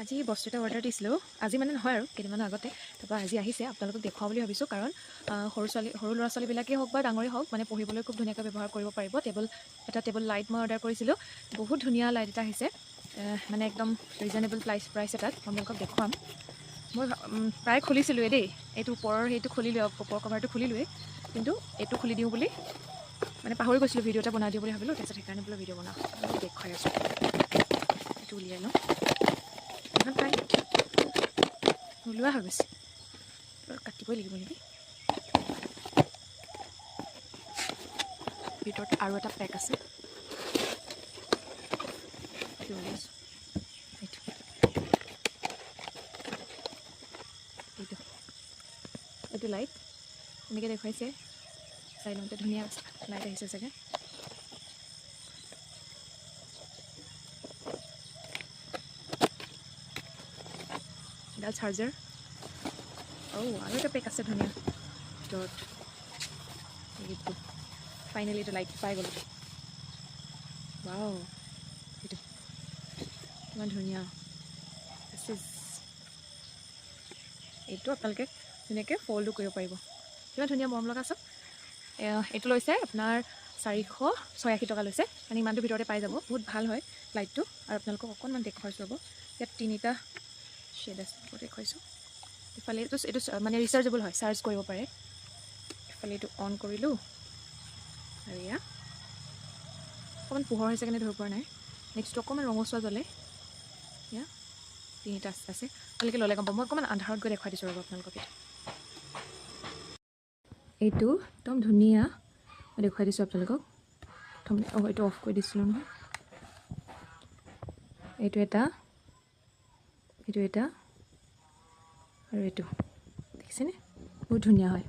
আজি বস্তু এটা অৰ্ডাৰ দিছিলোঁ, আজি মানে নহয় আৰু কেইদিনমানৰ আগতে। তাৰপৰা আজি আহিছে, আপোনালোকক দেখুৱাওঁ বুলি ভাবিছোঁ। কাৰণ সৰু ল'ৰা ছোৱালীবিলাকেই হওক বা ডাঙৰেই হওক, মানে পঢ়িবলৈ খুব ধুনীয়াকৈ ব্যৱহাৰ কৰিব পাৰিব। এটা টেবুল লাইট মই অৰ্ডাৰ কৰিছিলোঁ, বহুত ধুনীয়া লাইট এটা আহিছে, মানে একদম ৰিজনেবল প্ৰাইচ এটাত। মই আপোনালোকক দেখুৱাম। মই প্ৰায় খুলিছিলোঁৱেই দেই, এইটো ওপৰৰ সেইটো খুলিলোৱে, ওপৰৰ কভাৰটো খুলিলোৱেই, কিন্তু এইটো খুলি দিওঁ বুলি মানে পাহৰি গৈছিলোঁ, ভিডিঅ' এটা বনাই দিওঁ বুলি ভাবিলোঁ। তাৰপিছত সেইকাৰণে বোলো ভিডিঅ' বনাওঁ, দেখুৱাই আছোঁ। এইটো উলিয়াই লওঁ, এখন প্ৰায় নোলোৱা হৈ গৈছে, কাটিবই লাগিব নেকি। ভিতৰত আৰু এটা পেক আছে, এইটো উলিয়াইছোঁ। এইটো এইটো এইটো লাইট এনেকৈ দেখুৱাইছে, চাই লওঁতে ধুনীয়া লাইট আহিছে চাগে। এডাল চাৰ্জাৰ, আৰু এটা পেক আছে ধুনীয়া ভিতৰত। এইটো ফাইনেলি এইটো লাইট পাই গ'লোঁ। ৱাও, এইটো কিমান ধুনীয়া। এইটো আপোনালোকে ধুনীয়াকৈ ফল্ডো কৰিব পাৰিব, কিমান ধুনীয়া মৰম লগা চব। এইটো লৈছে আপোনাৰ 486 টকা লৈছে, মানে ইমানটোৰ ভিতৰতে পাই যাব। বহুত ভাল হয় লাইটটো। আৰু আপোনালোকক অকণমান দেখুৱাইছোঁ ৰ'ব, ইয়াত তিনিটা শ্বেড আছে, মই দেখুৱাইছোঁ। ইফালে এইটো মানে ৰিচাৰ্জেবল হয়, চাৰ্জ কৰিব পাৰে। ইফালে এইটো অন কৰিলোঁ, আৰু এয়া অকণমান পোহৰ হৈছে কাৰণে ধৰিব পৰা নাই। নেক্সট অকণমান ৰঙচুৱা জ্বলে। এয়া তিনিটা আছে, আপোনালোকে ল'লে গম পাব। মই অকণমান আন্ধাৰত গৈ দেখুৱাই দিছোঁ ৰ'ব আপোনালোকক। এইটো একদম ধুনীয়া, মই দেখুৱাই দিছোঁ আপোনালোকক। প্ৰথম এইটো অফ কৰি দিছিলোঁ নহয়। এইটো এটা, এইটো এটা, আৰু এইটো দেখিছেনে, বহুত ধুনীয়া হয়।